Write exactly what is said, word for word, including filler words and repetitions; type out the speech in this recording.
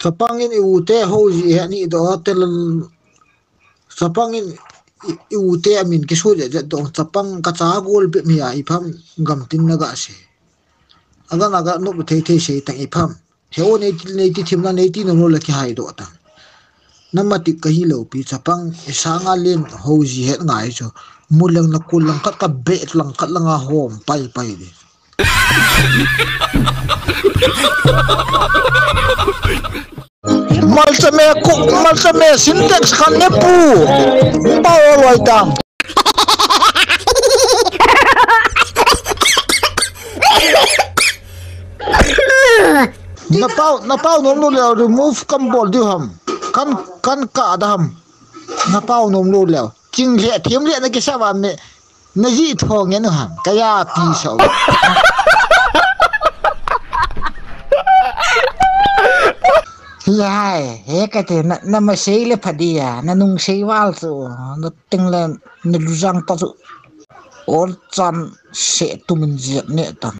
Chapang in i u te ho ji he ni do te lal. Chapang in i, i u te amin kisu je je do. Chapang ka cha gol pe mi a i pham gam tin na ga se. Aga na ga nu thei thei se tang i pham. He o nei ti, nei ti thim na nei ti no no la ki hai do tang. Na ma ti ka hi lo pi chapang i sa nga len ho ji het ngai chu. Mu lang na kul lang khat ka be lang khat lang a hom pai pai di. Malchame cook, malchame Sintex khan ne pu. Pao loi tam. Na pao, na pao nom lo leo remove kan bol diu ham. Kan, kan ka da ham. Na pao nom lo leo. Ching le, thim le na kisa ba me. Na ji tho ngen u ham, ka ya pi so. Hi hai, he ka te na, na ma sei le pha di ya, na nung sei val chu, na ting le, na lu jang ta chu. Ol chan se tu min jiat ne ta.